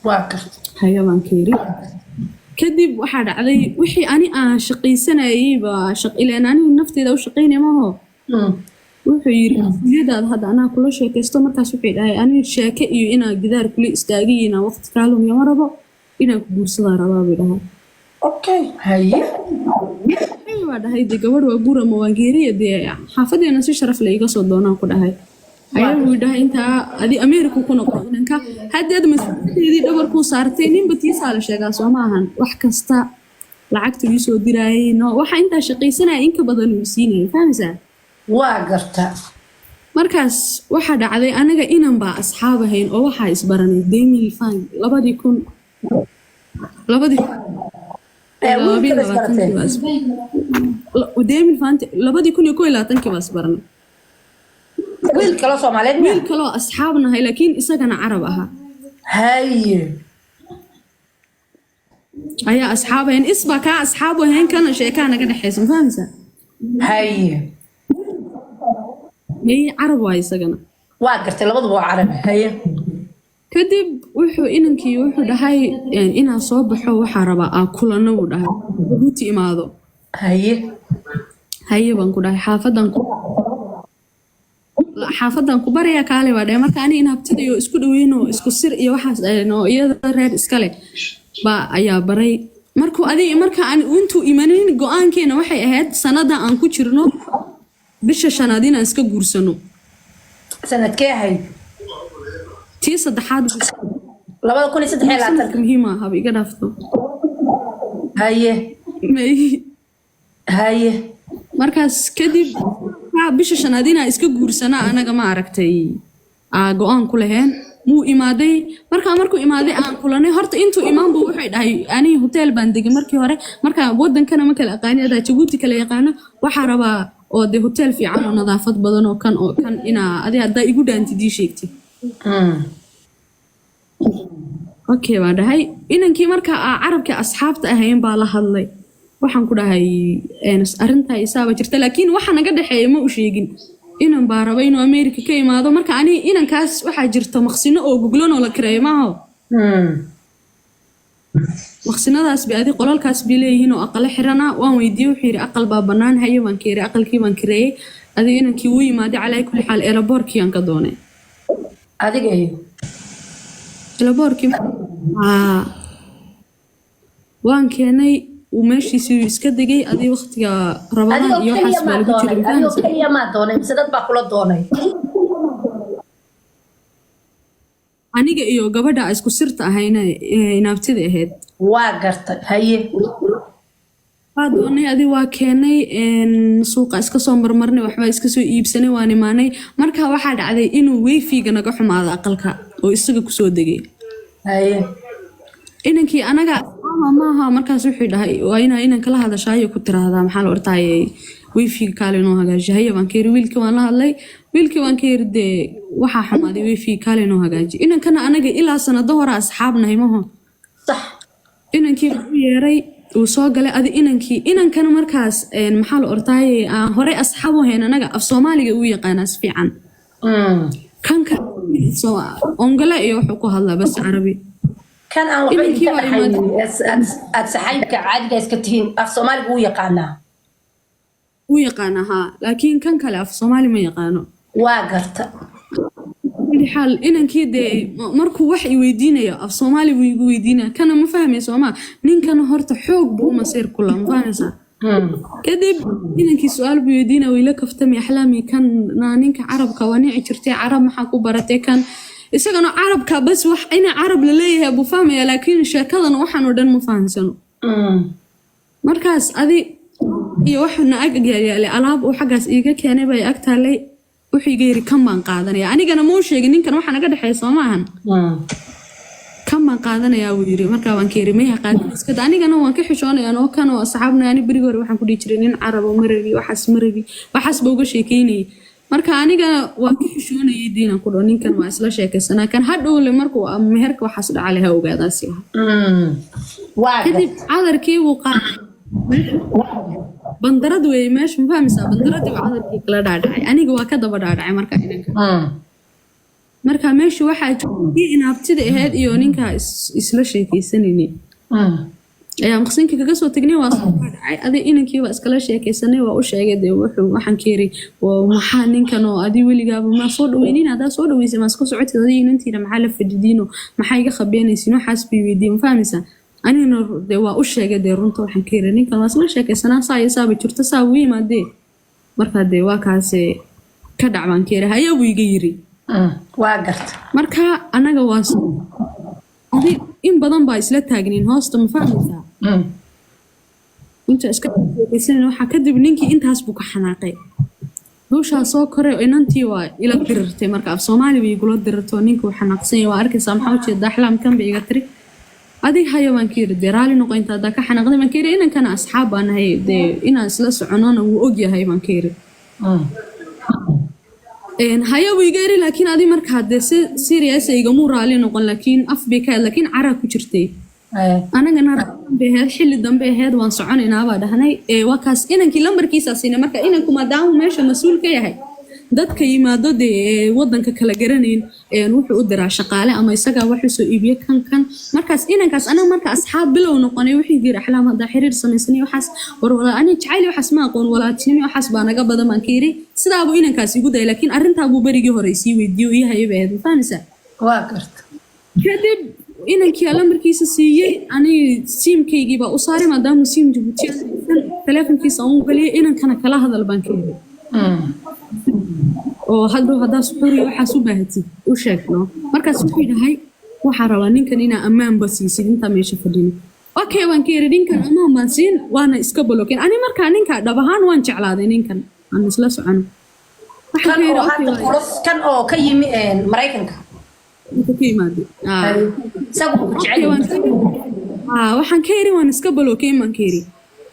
Waa garta. Haya baan ka yidhi. Kadib waxaa dhacday wixii ani aan shaqaysanayay baa ileen ani nafteeda u shaqaynaya maaho. Wuxuu yidhi mas-uuliyadaada hadda anaa kula sheekaysto. Markaas wuxuu dhahay ani sheeke iyo inaa gidaar kula istaagay iyo inaa waqti kaa lumiyo ma rabo, inaan ku guursadaan rabaa buu dhahay. Okay, haye. Haye waa dhahay. Dee gabadh waa guur ama waa geeriya, dee xaafadeena si sharaf leh iga soo doonaan ku dhahay. Haye buu dhahay. Intaa adi Ameerika ku noqdo inanka haddeed mas-uuliyadeedii dhabarkuu saartay. Ninba tiisaa la sheegaa, soo ma ahan? Wax kasta lacagta ii soo diraayay, no waxa intaa shaqaysanaya in ka badan uu siinayay, fahmaysaa? Waa garta. Markaas waxaa dhacday anaga inan baa asxaab ahayn oo waxaa isbaranay 2005, 2000, labadii Wiilka la isbaratay? 2021-kii baa isbaranay. Wiil kaloo Soomaaliyeed miya? Wiil kaloo asxaab nahay, laakiin isagana Carab ahaa. Haye. Ayaa asxaab ahayn, isbaa kaa asxaab ahayn, kana sheekaa naga dhexaysa, ma fahmaysaa? Haye. May, Carab waa isagana. Waa gartay, labaduba waa carabi. Haye. Kadib wuxuu inankii wuxuu dhahay, inaan soo baxo waxaa rabaa aa kulanno buu dhahay, Jabuuti imaado. Haye. Haye baan ku dhahay, xaafadan ku baraya, kaale baa dhahay. Marka ani inaabtidayo isku dhaweyn oo isku sir iyo waxaas dhaleen oo iyada reer iskale baa ayaa baray. Markuu adi marka aan intuu imanin, go-aankeena waxay ahayd sanada aan ku jirno bisha shanaad inaan iska guursano. Sanadkee ahayd? Tii saddexaad. 2023. Sanadka muhiim ah haba iga dhaafto. Haye. May. Haye. Markaas kadib bisha shanaad inaan iska guursanaa anaga ma aragtay aa go-aan ku laheen. Muu imaaday. Markaa markuu imaaday aan kulanay. Horta intuu imaan buu wuxuu dhahay, aniga hotel baan degay markii hore, marka wadankana ma kala aqaani, adaa Jabuuti kala yaqaano, waxaa rabaa oo de hotel fiican oo nadaafad badan oo kan oo kan inaa adi haddaa igu dhaantid ii sheegtid. Okay baan dhahay. Inankii marka aa carabka asxaabta ahayn baa la hadlay. Waxaan ku dhahay, arrintaa isaaba jirta, laakiin waxa naga dhexeeya ma u sheegin. Inan baa raba inuu America ka imaado. Marka ani inankaas waxaa jirta maqsino oo guglan oo la kireeyo maaho. Maqsinadaas bay adi qolalkaas bay leeyihiin oo aqale xirana. Waan weydiiyey, wuxuu yidhi aqal baa bannaan. Haye baan ka yidhi, aqalkii baan kireeyey. Adi inankii wuu yimaaday. Calaa kulli xaal airport-kii aan ka doonay. Adiga iyo? Airport-kii haa, waan keenay. Uu meeshiisii uu iska degay. Adii waqtiga Rabadaan Adigoo iyo keliya waxaas baa maa lagu jiray. doonay? Adigoo Mafahamsan? keliya maa doonay mise dad baa kula doonay? Aniga iyo gabadha isku sirta ahayna ee inaabtida ahayd. Waa gartay, haye. Waa doonay, adi waa keenay, suuqa iska soo marmarnay, waxbaa iska soo iibsanay, waan imaanay. Marka waxaa dhacday inuu wifi-ga naga xumaado aqalka oo isaga kusoo degay. Haye. Inankii anaga ama maaha. Markaas wuxuu dhahay, waa inaa inan kala hadashaayo ku tiraahdaa maxaa la ortaayay wifi-ga kaale inoo hagaajiyo. Haye baan ka yiri. Wiilkii waan la hadlay. Wiilkii waan ka yiri, dee waxaa xumaaday wifi-ga, kaale inoo hagaajiyo. Inankana anaga ilaa sanado hore asxaabnahay maho. Sax. Inankii u yeeray, uu soo galay. Adi inankii inankana markaas maxaa la ortaayay aan horey asxaab u hayn, anaga af Soomaaliga uu yaqaanaa si fiican. Kanka ongole iyo wuxuu ku hadlaa bas carabi. Kan aan waxba Inankii idinka waa dhaxaynin imaatay. aad saxaybka caadiga iska tihiin, af Soomaaliga wuu yaqaanaa? Uu yaqaana haa, laakiin kan kale af Soomaali ma yaqaano. Waa garta. Kulli xaal inankii dee markuu wax i weydiinayo af Soomaali buu igu weydiinaya, kana ma fahmay sooma. Ninkana horta xoog buu u masiir kula, ma fahmaysaa? Kadib inankii su-aal buu weydiinaya, wayla kaftami axlaami kan naa ninka carabka waa nici jirtay, carab maxaa ku baratay? Kan isagana carabka bas wax ina carab la leeyahay buu fahmaya, laakiin sheekadan waxaan oo dhan ma fahansano. Markaas adi iyo waxuna ag yaalay alaab uu xaggaas iiga keenay bay ag taalay. Wuxuu iga yiri, kan baan qaadanaya. Anigana ma u sheegin ninkan waxa naga dhexeeya soo maahan. Kan baan qaadanayaa buu yiri. Markaa waan ka yiri, maya qaadan iskada. Anigana waan ka xishoonayaa oo kan oo asxaabna ani berigi hore waxaan ku dhihi jiray nin carab oo marabi waxaas, marabi waxaas ba uga sheekeynayay. Marka aniga waan ka xishoonayay diinan ku dhaho ninkan waa isla sheekaysanaa. Kan hadhowle markuu meherka waxaas dhacale ha ogaadaasi lahaa. Waa kadib garta. Cadarkii wuu qaaday. Bandarad weeye meesha, ma fahmaysaa? Bandaradii buu cadarkii kala dhaadhacay. Aniga waa ka daba dhaadhacay. Marka inanka marka meesha waxaa joogay inaabtida ahayd iyo ninkaa isla sheekaysanayni ayaa maqsinka kaga soo tagnay. Waa soo dhaadhacay. Adi inankii waa iskala sheekaysanay. Waa u sheegay dee wuxuu waxaan ka yiri, waa maxaa ninkan oo adi weligaaba ma soo dhaweynin? Haddaa soo dhaweysay ma iska socotid? Adi inantiina maxaa la fadhidiino? Maxaa iga khabeenaysin? Waxaas bay weydiiyey, ma fahmaysaa? Anigana dee waa u sheegay dee runta. Waxaan ka yiri, ninkan waa isla sheekaysanaa, saa iyo saaba jirto, saa wuu yimaadee. Marka dee waa kaase ka dhac baan ka yiri. Haye buu iga yiri. Waa garta. Marka anaga waa adi in badan baa isla taagniin hoosta, ma fahmaysaa? Inta iska sheekaysanayna waxaa kadib ninkii intaas buu ka xanaaqay, duushaa soo koray oo inantii waa ila dirirtay. Marka af Soomaali bay igula dirirtay oo ninka uu xanaaqsan yahay waa arkaysaa. Maxaa ujeedaa axlaam kan bay iga tiri. Adig hayo baan ka yiri, dee raali noqo inta haddaa ka xanaaqday baan ka yiri. Inankana asxaab baan nahay dee, inaan isla soconona wuu ogyahay baan ka yiri. Haya buu iga yiri, laakiin adi markaa dee si serious igamuu raali noqon, laakiin af bay ka ahayd, laakiin caraa ku jirtay. Anagana raadaan bay ahayd, xilli dambe ahayd, waan soconaynaa baa dhahnay. Ee waa kaas inankii lambarkiisaa siinay. Marka inanku maadaama meesha mas-uul ka yahay Dadka yimaado dee ee wadanka kala garanayn wuxuu u diraa shaqaale ama isagaa wax usoo iibiye kan. Markaas inankaas anaga marka asxaab bilow noqonay, wixii yiri, "Axlaam, haddaa xiriir samaysanay waxaas war walaa ani jacayl waxaas ma aqoon, walaaltinimo waxaas baa naga badan," baan ka yiri. Sidaabuu inankaas igu dayay, laakiin arrintaa buu berigii hore isii weydiiyo ii hayay bay ahayd, ma fahmaysaa? Waa garta. Kadib inankii alla markiisa siiyey, aniga siimkaygii baa u saaray, maadaama siim Jabuuti aan haysan, taleefonkiisa aan u galiyay, inankana kala hadal baan ka yiri oo hadhow haddaa suxuuriya waxaas u baahatid u sheegno. Markaas wuxuu dhahay, "Waxaa rabaa ninkan inaa ammaanba siisid intaa meesha fadhino." "Okay," waan ka yiri, "ninkan ammaan baan siin," waana iska baloken. Ani markaa ninka dhab ahaan waan jeclaaday, ninkan aan isla socono. Waxaan Kan ka yiri, oo "Okay," hadda waa kula kan oo ka yimi Maraykanka. Inta ka imaaday. Isagu ku jecel Okay, waan yahay. Waxaan ka yiri, waan iska balookeyn baan ka yiri.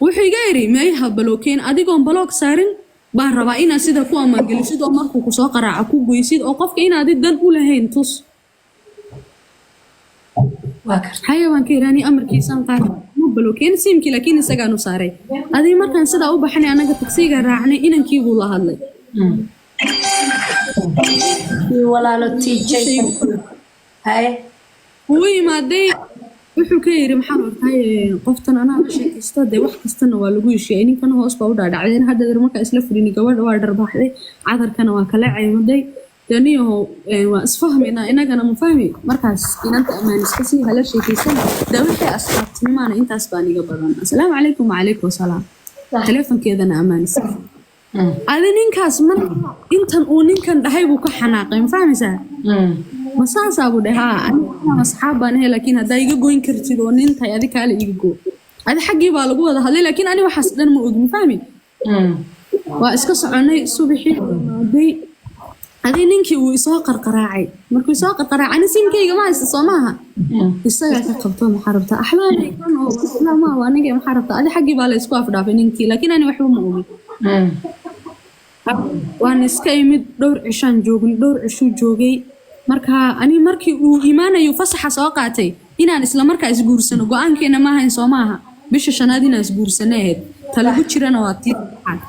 Wuxuu iga yiri, "Meeyaha balookeyn, adigoon baloog saarin baan rabaa inaad sida ku ammaangelisid oo markuu kusoo qaraaco ku goysid oo qofka inaad dan u lahayn tus." Waa garta. "Haya," waan ka yiri, ani amarkiisaan qaatay, ma balookeyn siimkii, laakiin isagaan u saaray. Adii markaan sidaa u baxnay, anaga tagsiga raacnay, inankii buu la hadlay. Walaalo TJ, haye. Wuu yimaaday, wuxuu ka yiri, "Maxaan ortay qoftan anaa la sheekaysta dee, wax kastana waa lagu heshiiyey, ninkana hoos baa u dhaadhacdeen, hadda markaa isla fudhini gabadha waa dharbaaxday, cadarkana waa kala caymaday dee, niyahow waa isfahmaynaa inagana, ma fahmi? Markaas inanta ammaan iska sii hala sheekaysan dee, wixii asxaabtinimaana intaas baan iga badan. Asalaamu calaykum." "Wacalaykum wasalaam." Taleefonkeedana ammaan iska. Adi ninkaas mar intan uu ninkan dhahay buu ka xanaaqay, ma fahmaysaa? Ma saasaa buu dhahay? "Haa, aniga asxaab baan ahay, laakiin haddaa iga goyn kartid oo nin tahay, adi kaale iga goo." Adi xaggii baa lagu wada hadlay, laakiin ani waxaas dhan ma ogi, ma fahmi? Waa iska soconay. Subaxii imaaday, adi ninkii wuu isoo qarqaraacay. Markuu isoo qarqaraacay, ani simkayga ma haysta, soo maaha? Isagaa ka qabto, "Maxaa rabtaa, Axlaamay?" Kan oo Axlaama waa aniga, "Maxaa rabtaa?" Adi xaggii baa la isku afdhaafay ninkii, laakiin ani waxba ma ogi. Waan iska imid, dhowr cishaan joogin, dhowr cishuu joogay. Marka ani markii uu imaanayo fasaxa soo qaatay inaan isla markaa isguursano go-aankeena ma ahayn, soo maaha? Bisha shanaad inaan isguursano ahayd, ta lagu jirana waa tii saddexaad.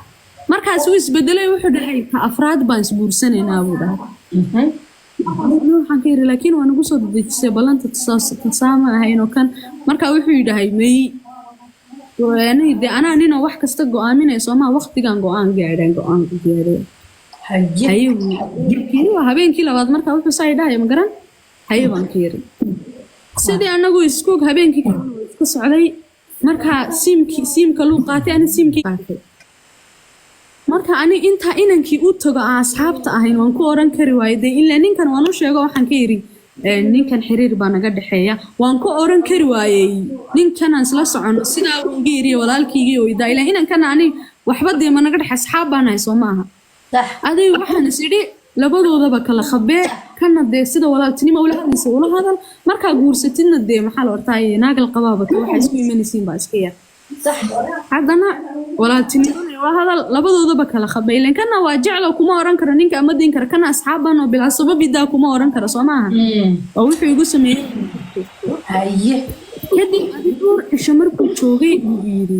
Markaas wuu isbedelay, wuxuu dhahay, "Ta afraad baan isguursanaynaa," buu dhahay. Waxaan ka yiri, "Laakiin waa nagu soo dedejisay ballanta, tasaa ma ahayn oo kan." Marka wuxuu yidhahay, "May, dee anaa ninoo wax kasta go-aaminaya, soo maa? Waqtigan go-aan gaadhaan, go-aan gaadhay." Haye. "Haye," buu waa habeenkii labaad. Marka wuxuu saa idhahaya, ma garan? "Haye," baan ka yiri. Sidii anagu iskuog habeenkii kalena waa iska socday. Marka siimkii siimka luu qaatay, ani siimkii qaatay. Marka ani intaa inankii u tago aan asxaabta ahayn waan ku oran kari waayey dee, ilaa ninkan waan u sheego, waxaan ka yiri, "Ninkan xiriir baa naga dhexeeya." Waan ku oran kari waayey ninkanaan isla socono, sidaa uu iga yiri walaalkiigii oo idaa, ilaa inankan ani waxba dee ma naga dhexe, asxaab baan ahay, soo maaha? Sax. Adiga waxaan is idhi, labadoodaba kala khabee, kana dee sida walaaltinimo ula hadlaysa ula hadal, markaa guursatidna dee maxaa la ortaaye, naagal qabaaba waxaa isku imanaysiin baa iska yar. Sax. Haddana walaaltinimona ula hadal, labadoodaba kala khabay, ilan kana waa jeclo kuma oran karo ninka ama diin kara, kana asxaab oo bilaa sababidaa kuma oran karo, soo maaha? Oo wuxuu igu sameeyey. Haye. Kadib adi dhowr cisho markuu joogay buu yidhi,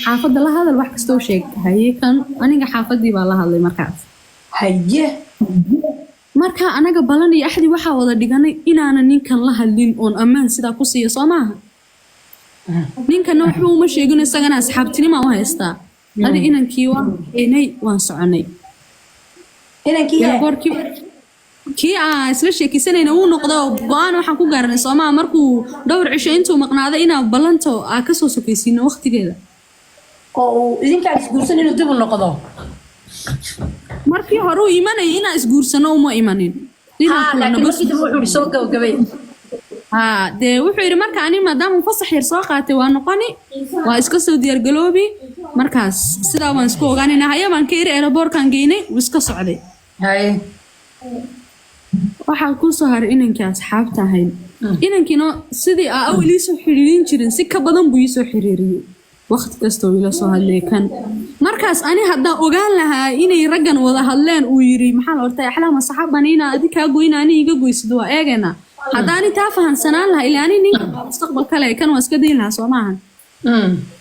"Xaafadda la hadal, wax kastoo sheegta." "Haye." Kan aniga xaafaddii baa la hadlay markaas. Haye. Marka anaga balan iyo axdi waxaa wada dhiganay inaanan ninkan la hadlin oon ammaan sidaa ku siiya, soo maaha? Ninkana waxba uma sheegin, isagana asxaabtinima u haystaa. Adi inankii waan keenay, waan soconay. Inankii hee? Boorkii kii aan isla sheekaysanayna wuu noqday oo go-aan waxaan ku gaaranay, soo maaha, markuu dhowr cisho intuu maqnaaday inaan ballanto aa kasoo sokaysiino waqtigeeda. Oo uu idinkaan isguursan inuu dib u noqdo? Markii hore uu imanayay inaan isguursano uma imanin. Inaan Haa, kulanno laakiin bas. markii dambe wuxuu yidhi soo gabagabay. Haa dee, wuxuu yidhi, "Marka ani maadaama fasax yar soo qaatay waa noqoni, waa iska soo diyaargaloobi, markaas sidaa waan isku ogaanayna." "Haya," baan ka yiri. Aeroboorkaan geynay, wuu iska socday. Haye. Waxaa kuu soo haray inankii asxaabta ahayn. Inankiina sidii aa awal iisoo xiriirin jirin si ka badan buu iisoo xiriiriyey, waqti kasta uu ila soo hadlay kan. Markaas ani haddaan ogaan lahaa inay raggan wada hadleen, uu yiri, "Maxaa la ortay, Axlaam asxaab baan inaa adi kaa goyna, ani iga goysid, waa eegaynaa," hadda ani taa fahansanaan lahaa, ilaa ani ninka baa mustaqbal kale kan waa iska dayn lahaa, soo maahan?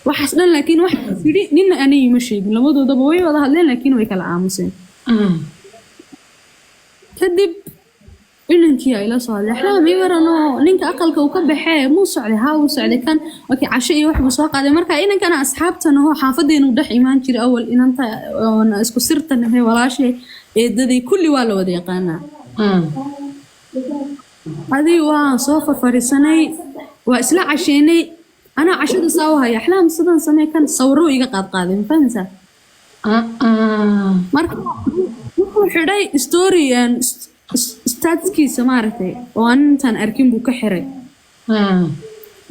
Waxaas dhan laakiin waxa yidhi, nina ani ima sheegin, labadoodaba way wada hadleen laakiin way kala aamuseen. Kadib inankii ay la soo hadlay, "Axlaam, ii waranoo, ninka aqalka uu ka baxee muu socday?" "Haa, wuu socday." Kan okay, casho iyo wax buu soo qaaday. Marka inankana asxaabtan oo xaafadeenu dhex imaan jiray awal, inanta oona isku sirtan ahay, walaashay, eedaday, kulli waa la wada yaqaanaa. Adii waan soo farfariisanay, waa isla casheynay. Anaa cashada saa u haya, "Axlaam, sidan samee." Kan sawiro iga qaadqaaday, ma fahmaysaa? Marka wuxuu xidhay story statuskiisa, maaragtay, oo aan intaan arkin buu ka xiray.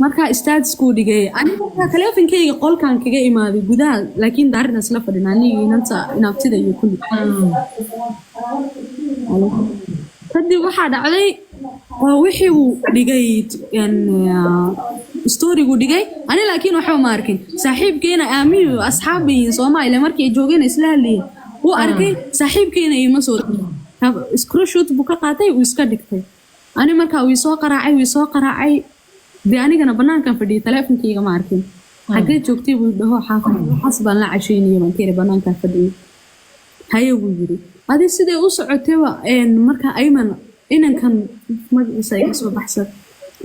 Marka statuskuu dhigay, aniga markaa taleefankayga qolkan kaga imaaday gudaha, laakiin daarina isla fadhina aniga, inanta inaabtida iyo kulli. Kadib waxaa dhacday oo wixii uu dhigay, storygu dhigay, ani laakiin waxba ma arkin. Saaxiibkeena aamiin, asxaab bay yihiin Soomaaliya, markii ay joogeen isla hadlayeen wuu arkay. Saaxiibkeena ima soo diray, screenshot buu ka qaatay, uu iska dhigtay. Ani markaa wii soo qaraacay, wii soo qaraacay dee, anigana banaankan fadhiyay, taleefonkayga ma arkin. "Xaggee joogtay?" buu dhaho. "Xaafad, waxaas baan la cashaynaya," baan ka yiri, "banaankan fadhiyay." "Haye," buu yiri. Adi siday u socotayba, marka Ayman, inankan magaciisa iga soo baxsan,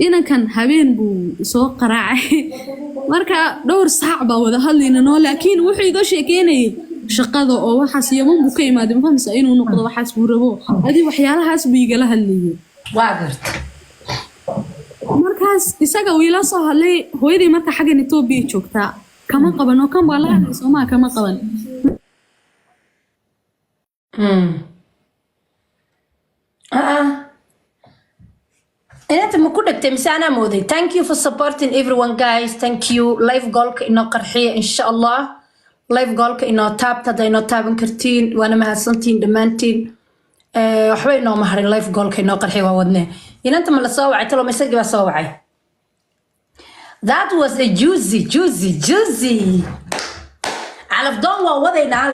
inankan habeen buu soo qaraacay. Marka dhowr saac baa wada hadlayna noo, laakiin wuxuu iga sheekeynayay shaqada oo waxaas Yaman buu ka imaaday, mafahmaysa, inuu noqdo waxaas buu rabo, adi waxyaalahaas buu igala hadlayay. Waa garta. Markaas isaga uu ila soo hadlay, hooyadii marka xaggan Etoobiya joogtaa, kama qaban oo kan baa la hadlay soomaa, kama qaban. Ah. Inanta ma ku dhegtay mise anaa mooday? Thank you for supporting everyone, guys, thank you. Live goalka inoo qarxiya, insha Allah. Live goalka inoo taabta hadda inoo taaban kartiin. Waana mahadsantihiin dhammaantiin. Waxba inooma harin. Live goalka inoo qarxiya, waa wadne. Inanta ma la soo wacay talo ma isagii baa soo wacay? That was a juicy, juicy, juicy. Calafdoon waa wadaynaa.